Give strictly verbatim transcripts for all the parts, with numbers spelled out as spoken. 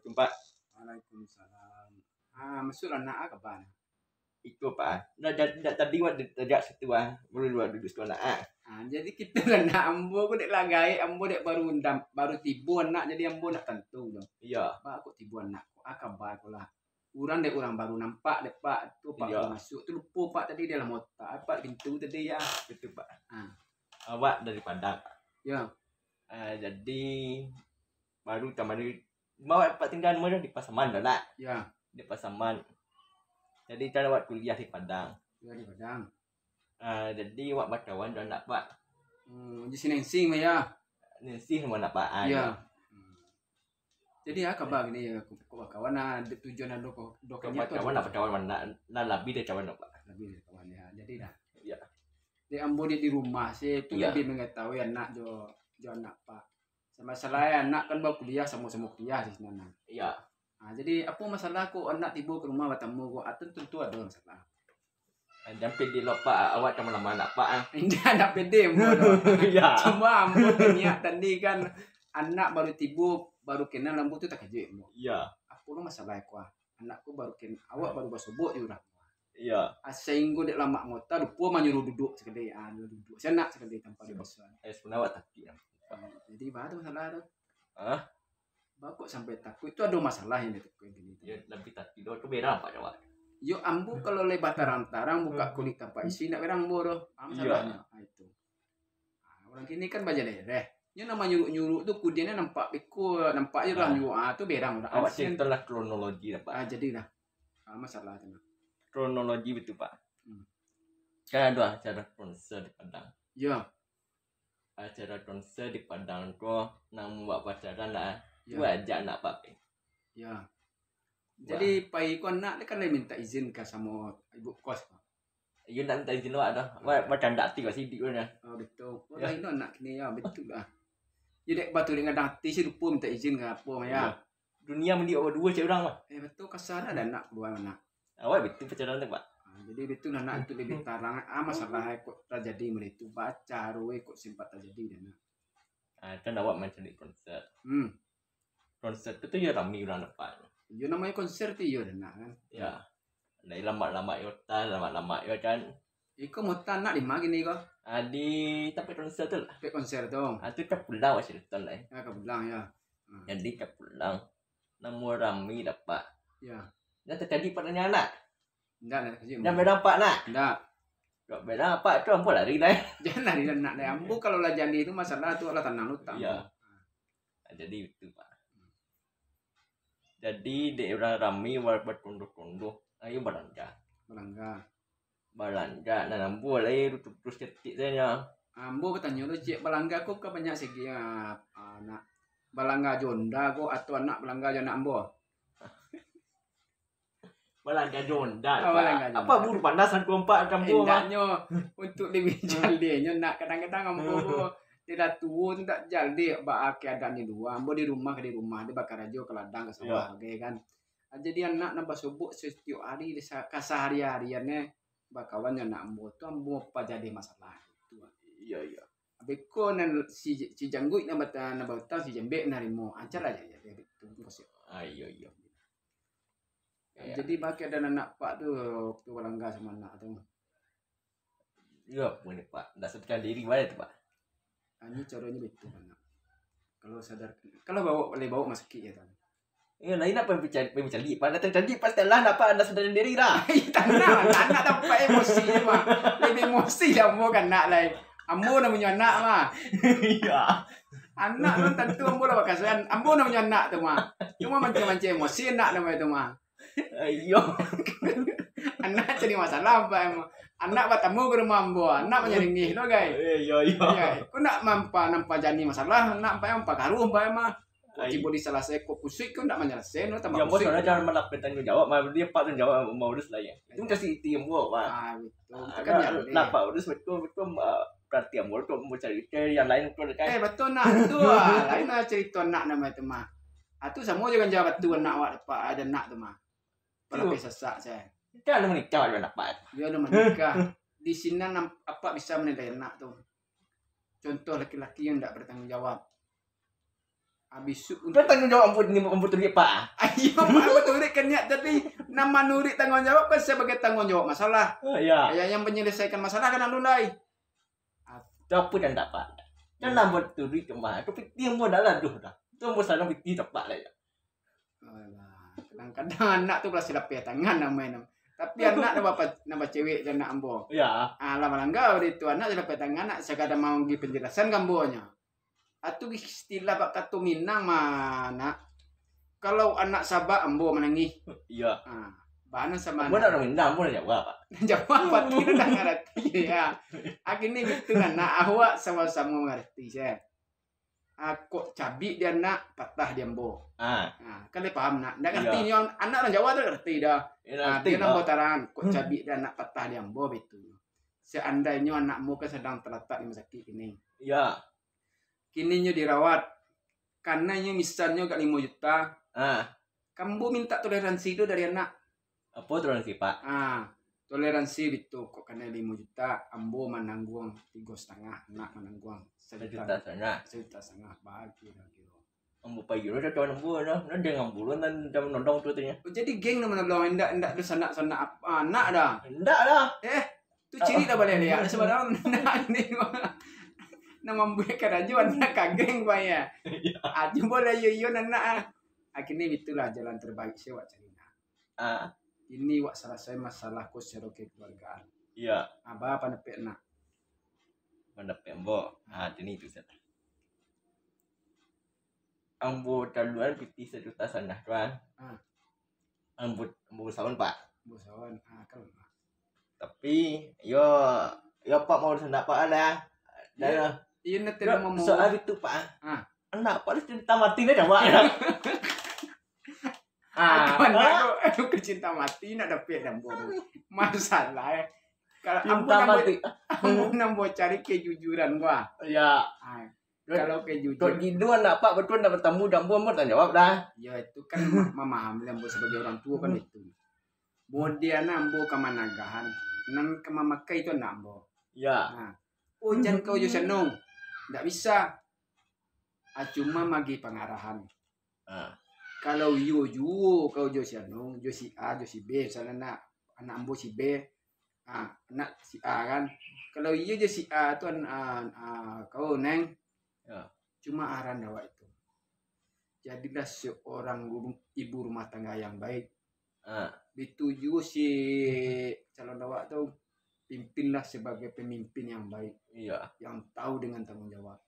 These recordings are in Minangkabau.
Assalamualaikum, Pak. Waalaikumsalam. Ah, masuaklah nak, ah, kaba? Iko, Pak. Nah, ja-, ja-, tadi wak di-, tajak situ, ah. Baru wak duduak situ, nak, ah. Ah, jadi kito lah nak, ambo ko dek lah gaek, ambo dek baru undam, baru tibo nak, jadi ambo nak tantu tu. Iyo. Pak, kok tibo nak, kok ah, kaba ko lah. Urang dek urang baru nampak dek, Pak. Tu, Pak, Iyo. baru masuak tu lupo, Pak, tadi dalam otak, Pak, pintu tadi, ya. Betul, Pak. Ah. Awak dari Padang, Pak. Ya. Ah, jadi baru taman Bawa tempat tinggal rumah tu di Pasaman tu, nak? Ya. Di Pasaman. Jadi, kan awak kuliah di Padang. Ya, di Padang. Ah, jadi, awak bakawan tu, nak, Pak? Hmm, di sini sing, ya. Ningsih rumah, nak, Pak? Ah, Ya. ya. Hmm. Jadi, ah, kaba gini, ya, kok, kok bakawan, ah, ada tujuan, ada kok, Kok doa niat tu bakawan, ada nak bakawan, nak, nak lebih dari kawan, nak, Pak? Lebih dari kawan, ya. Jadi dah. Ya. Di ambo di, di rumah sih, itu Ya. lebih mengetahui anak jo, jo anak, Pak. Masalah anak kan baru kuliah, samo-samo kuliah di sinan. Iya. Ha, jadi, apo masalah kok anak tibo ka rumah batamu kok? Atau tentu ado masalah. Jan pede lo, Pak. Awak ka malamo anak, Pak, ah. Indak, indak pede, ambo tu. Iya. Cuma ambo tu niat tadi kan, anak baru tibo, baru kenal, ambo tu takajuik, ambo. Iya. Apo lo masalah ko, ah? Anak ko baru ken-, awak baru basobok jo urang. Iya. Ah, sainggo dek lamak mota, lupo manyuruh duduak sakali. Ah, nyuruh duduak. Sanak sakali tanpa Sebe-, dibaso. Eh, sebenarnya awak takik, ah. Ah, jadi, baa tu masalah tu? Hah? Baa kok sampai takuik tu, ado masalah yang ditakuik gini tu. Ya, lebih takik doh, tu berang, Pak, jawab. Yo, ambo kalau lai batarang-tarang buka Hmm. kulik tampak isi, ndak berang ambo doh. Ah, Iya. masalahnyo. Ah, itu. Ah, urang kini kan bajalereh. Nyo nan manyuruk-nyuruk tu kudianyo nampak beko, nampak je lah Nah. nyuruk. Ah, tu berang urang. Awak Asian. cerita lah kronologi lah, Pak. Ah, jadi lah. Ah, masalah tu nah. Kronologi betul, Pak. Hmm. Kan ado acara konser di Padang. Yo. Acara konser di Padang ko, nan buek pacaran lah. Yo. Tu ajak anak Pak pai. Yo. Wah. Jadi, pai ko anak ni kan lai minta izin ka samo ibu kos, Pak. Iyo, ndak minta izin awak doh. Wah, bacandak ati wak sidik ko nyo. Oh, betul. Wah, Ya. lain anak kini, ya, betul lah. Yo, dek batu dek ngadang ati si lupo minta izin ka apo, ya. Iyo. Dunia mandiak awak baduo cek urang, Pak. Eh, betul, kasar ado anak dua anak. Awak betul pacaran tu, Pak. Ah, jadi betul anak tu lebih tarang. Ah, masalah kok terjadi macam itu. Baca, kok sempat terjadi dah, nak. Ah, kan awak mancari konser. Hmm. Konser tu, tu yo rami urang dapat. Yo namonyo konser tu yo dah nak kan. Ya. Dari lamak-lamak yo tas, lamak-lamak yo kan. Iko mota nak di ma kini ko? Ah, di tampek konser tu lah. Tampek konser tu. Ah, tu ka pulang awak cerita lah, eh. Ya, ka pulang ya. Hmm. Jadi ka pulang. Namo rami dapat. Ya. Dah terjadi padanya anak. Ndak, ndak terjadi. Dah berang apak nak? Ndak. Kok berang apak tu ambo lari lah, eh. Jan lari lah nak deh. Ambo kalau lah jadi tu masalah tu lah tanang tu tak. Ya. Jadi itu, Pak. Jadi, dek urang rami, wal-, batunduh-tunduh, ayo balanja. Balanja. Balanja, nan ambo lai rutus-rutus cetik sajo. Ambo batanyo tu, cek, balanja ko ka banyak segi, ah, ah, nak balanja jo onda ko, atau anak balanja jo anak ambo? Balanja jo onda, Ah, Pak. Balanja jo onda. Apa buru panas angku ampak ka ambo, Pak? Endaknyo, untuk lebih jalinyo, nak kadang-kadang ambo ko, Dia dah tuo tu ndak jaleh baa keadaan di lua. Ambo di rumah ka di rumah, dia bakarajo ka ladang, ka sawah, Iyo. bagai kan. Ah, jadi anak nan basobok satiok ari di sa-, kasahari-hariannyo bakawan jo anak ambo tu, ambo pajadi masalah itu. Iyo, iyo. Beko nan si, si jangguik nan bata-, nan bautang, si jambek narimo. Ancar aja, ya, ya, itu, itu kosek. Ah, iyo, iyo. Ya, ya. Jadi, baa keadaan anak pak tu, waktu balangga samo anak tu? Iyo, apo ni, Pak? Ndak sadarkan diri bae tu, Pak. Ah, ni caronyo betul, anak. Kalau sadar, kalau bawa, boleh bawa masakik ya, tang. Iyo, lain apo yang cari, yang cari, Pak? Datang cari, Pak, setelah anak, Pak, ndak sadarkan diri dah. Tanang, anak tampak emosi, Pak. Lebih emosi lah ambo ka anak lai. Ambo namonyo anak, mah. Iya. Anak tu tantu ambo lah bakasian. Ambo namonyo anak tu, mah. Cuma mancing-mancing emosi anak namonyo tu, mah. Iyo. Anak cari masalah, Pak, emang. Anak batamu ka rumah ambo, anak manyalingih lo, gai. Eh, iyo, iyo. Iya, ko nak mampa, nampa jani masalah, anak, Pak, mampa garuah, Pak, emang. Kok Ai. tibo disalasai, kok kusuik, kok ndak manyalasai, no, tambah Iyo, ambo kusuik, soalnyo Pak. Jangan malapeh tanggung jawab, mah dia Pak tanggung jawab, mau urus lah, ya. Itu kasih tim gua, Pak. Ah, betul. Ah, Itu kan nak, ya, nak Pak urus betul, betul, ah, perhatian gua, kok mau cari ke yang lain, betul, kan? Eh, betul, nak. Betul, ah. Lain lah cerita nak nama itu, mah. Ah, tu samo je kan jawab tu anak awak dapat, ada anak tu, mah. Palapeh sasak, saya. Kan dah manikah, ada dapat. Yo, dah manikah. Di sinan nam-, apak bisa manilai anak tu. Contoh laki-laki yang ndak bertanggung jawab. Abih tu tangguang jawab ambo ni, ambo turuik, Pak. Ayo, Pak, ambo turuik kan niat, tapi nan manuruik tangguang jawab kan sabagai tangguang jawab masalah. Oh, ya. Ya, yang menyelesaikan masalah kan alun lai. Tu apo dah ndak, Pak? Kan ambo turuik cuma tu pitih ambo dah lah doh dah. Tu ambo sadang pitih tapak lah ya. Alah, kadang-kadang anak tu lah silapeh tangan namanya. Tapi anak nak bapa-, nak bacewek je anak ambo. Ya. Ah, lah malangga dari tu anak silapeh tangan nak sakadar mau gi penjelasan ka ambo nyo. Atu istilah bak kato Minang mah, nak. Kalau anak sabak ambo manangih. Iya. Ah, bana sama. Ambo nak Minang, ambo nak jawab, Pak. Jawab pati nak ngarati ya. Akhirnya gitu kan, nak awak sama-sama mengerti saya. Ah, kok cabik di anak, patah di ambo. Ah. Ah, kan dia paham nak. Ndak ngerti nyo, anak urang Jawa tu ngerti dah. Ah, ngerti dia nambah tarang, kok cabik di anak, patah di ambo, begitu. Seandainyo anak ambo kan sedang terletak di rumah sakit kini. Iya. Kini nyo dirawat. Karena nyo misalnyo agak limo juta. Ah. Kan ambo minta toleransi tu dari anak. Apo toleransi, Pak? Ah, toleransi bitu kok kanai limo juta, ambo manangguang tigo satangah, anak manangguang sajuta. Sajuta satangah. Sajuta satangah, bagi lah kiro. Ambo payu lah kawan ambo lah, nah, dengan bulan dan jam nodong tu katanya. Oh, jadi geng nama nolong, indak, indak ada sanak-sanak ap-, anak dah. Indak lah. Eh, tu ciri dah balik lihat sebarang. Nah, ni nama buat karajo anak ka geng, Pak, ya. Iya. Ah, cubo lah iyo-iyo anak ah. Akhirnya itulah jalan terbaik sih wak cari nak. Ah. Ini wak salasai masalah ko secara kekeluargaan. Iya. Aba pandapek nak. Pandapek ambo. Ah, tini tu, Ustaz. Ambo taluan pitih sajuta satangah tu, kan. Ah. Ambo, ambo usahawan, Pak. Ambo usahawan. Ah, kan. Tapi, yo, yo, Pak, mau sandak, Pak, lah. Dah. Iya, nanti soal itu, Pak. Ah. Anak, Pak, cinta mati dah, Pak. Ah, anak tu, aduh, kecinta mati nak dapek dan bodoh. Masalah, eh. Kalau ambo nambah, ambo nambah cari kejujuran gua. Ya. Ah, kalau kejujuran. Kok gitu anak Pak betul nak bertemu dan ambo, ambo tanggung jawab dah. Ya, itu kan ma-, memahami ambo sebagai orang tua kan itu. Bodian ambo ka managahan, nan ka mamakai itu anak ambo. Ya. Nah. Oh, jan kau jo sianu. Ndak bisa. Ah, cuma magi pangarahan. Ah. Kalau iyo juo kau jo sianu, jo si A, jo si B, misalnya anak, anak ambo si B, ah, anak si A kan. Kalau iyo jo si A tu an-, an-, ah, kau, Neng. Ya. Cuma arahan awak itu. Jadilah seorang guru, ibu rumah tangga yang baik. Ah. Bitu juo si calon awak tu, pimpinlah sebagai pemimpin yang baik. Iya. Yang tahu dengan tanggung jawab.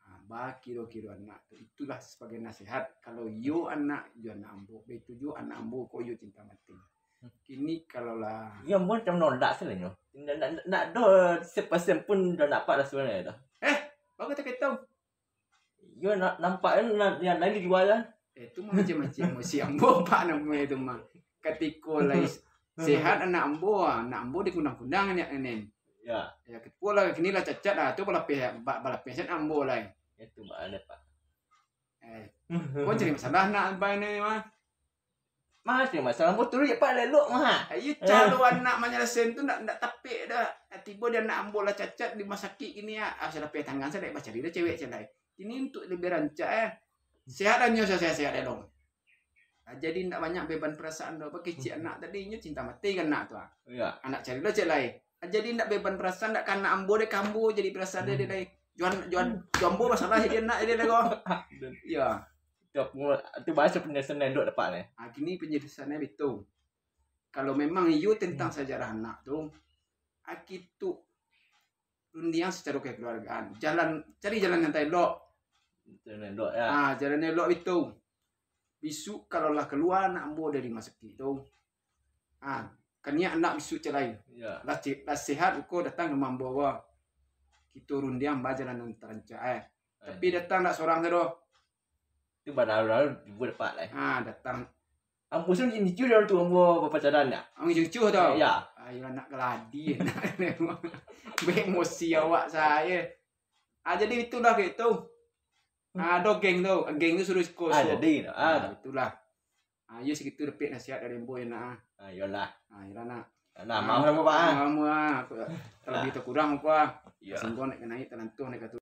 Ah, bakiro-kiro anak tu. Itulah sebagai nasihat. Kalau iyo anak, iyo anak ambo. Bitu juo anak ambo, kok iyo cinta mati. Kini kalau lah. Iyo, ambo macam nondak sajo nyo. Ndak, ndak, ndak ado sepesen pun dah nampak dah sebenarnya tu. Eh, bagus tak kito? Iyo, na-, nampak kan, na-, yang lain dijual lah. Eh, tu mah macam-macam emosi ambo, Pak, namonyo tu mah. Katiko lai s-, sehat anak ambo, anak ambo dikundang-kundang nyo, Nen. Ya. Ya, katiko lah, kini lah cacat lah, tu balapeh, ba-, balapeh cacat ambo lai. Itu baa, Pak. Eh, kau cari masalah nak, Pak, ini mah. Mah, cari masalah, ambo turuik, Pak, elok mah. Ayo, caro anak manyalasain tu ndak, ndak tapek dah. Tibo di anak ambo lah cacat di rumah sakit kini, ah. Ah, sudah payah tangan, sudah bacari dah cewek, cewek. Ini untuk lebih rancak, eh. Sehat dah nyo, sehat-sehat elok. Ah, jadi ndak banyak beban perasaan dah. Pakai cik anak tadi, nyo cinta mati kan anak tu, ah. Iya. Anak cari lah cek lai. Ah, jadi ndak beban perasaan, ndak ka anak ambo deh, ka ambo jadi perasaan deh, deh, lai. Juan, juan, juan ambo masalah jadi anak jadi lai kau. Iya. Tu aku, tu bahasa penjelasan elok dapat ni. Ah, kini penjelasannya betul. Kalau memang iyo tentang sejarah anak tu, aki tu rundiang secara kekeluargaan. Jalan, cari jalan yang taelok. Jalan elok, ya. Ah, jalan elok itu. Bisuk kalau lah keluar anak ambo dari rumah sakit tu. Ah, kaniak anak bisuk cek lai. Ya. Lah, ce-, lah sehat, uko datang rumah ambo ko. Kito rundiang ba jalan nan tarancak, eh. Tapi datang ndak sorang tu doh. Tu badaru-daru tibo dapat lai. Ah, datang. Ambo sun incu dalam tu ambo bapacaran dah. Ang incu tu. Ya. Ayo anak keladi. Bemosi awak saya. Ah, jadi itulah kayak tu. Ah, ado geng tu. Geng tu suruh siko. Ah, jadi. Ah, itulah. Ah, iyo segitu dapek nasihat dari ambo ya nak. Ah, iyolah. Ah, iyolah nak. Nah, maaf lah, Pak, ah. Maaf, ah. Kalau lebih atau kurang apa? Iya. Singgung nak naik, talantuh nak ka